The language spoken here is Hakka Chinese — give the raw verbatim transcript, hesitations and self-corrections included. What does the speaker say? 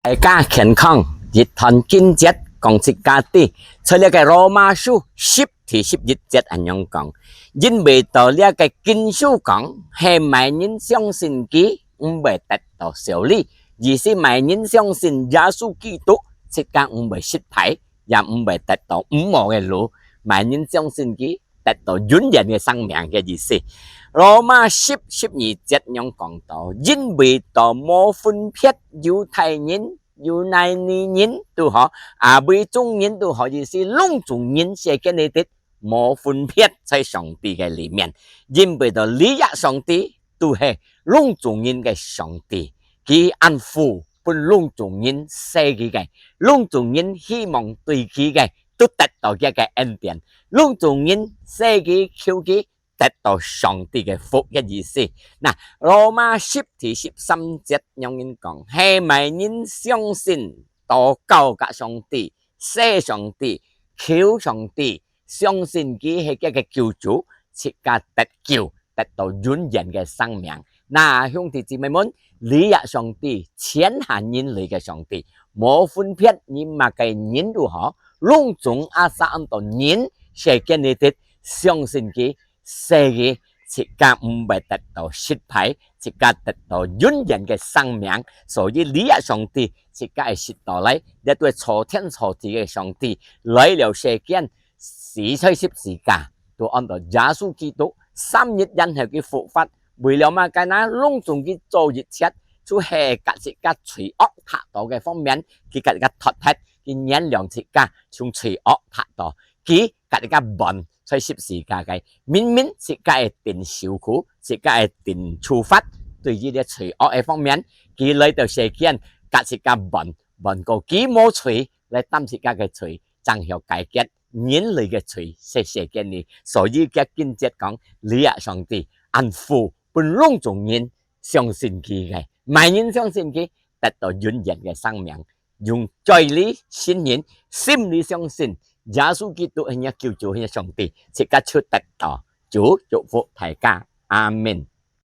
大家健康，一段經節講自家知，在這个羅馬書十第十一節恁樣講：因為到這个經書講，係麼人相信佢，毋會得到勝利，意思麼人相信耶穌基督，自家毋會失敗，也毋會得到毋好个路。麼人相信佢，得到永遠个生命个意思。羅馬十十二節樣講到：因為到無分別猶太人、猶太人都好，啊，為眾人都好，意思攏總人世間裡底無分別在上帝个裡面。因為到這个上帝都係攏總人个上帝，佢恁富分攏總人惜佢个，攏總人希望對佢个都得到佢个恩典，攏總人惜佢求佢得到上帝个福个意思。那羅馬十第十三節樣人講：係麼人相信、禱告佮上帝、惜上帝、求上帝、相信佢係佢个救主，自家得救，得到永遠个生命。那兄弟姊妹們，這个上帝全係人類个上帝，無分別你麼个人都好，攏總asal安到人世間裡底相信佢、惜佢，自家毋會得到失敗，自家得到永遠个生命。所以這个上帝自家愛識到來，這對造天造地个上帝來了世間，死在十字架，都安到耶穌基督三日然後佢復活。為了麼个呢？攏總佢做一切，就係佮自家罪惡忒多个方面，佢佮自家脫忒，佢原諒自家從罪惡忒多，佢佮自家換在十字架个。明明自家个定受苦，自家个定處罰，對於這罪惡个方面，佢來到世間，佮自家換，換過佢無罪，來擔自家个罪，正曉解決人類个罪，世世間裡。所以佢經節講，這个上帝恁富分攏總人相信佢个，麼人相信佢，得到永遠个生命。用嘴裡承認，心裡相信，耶穌基督係若救主，係若上帝，自家就得到。主祝福大家，阿們。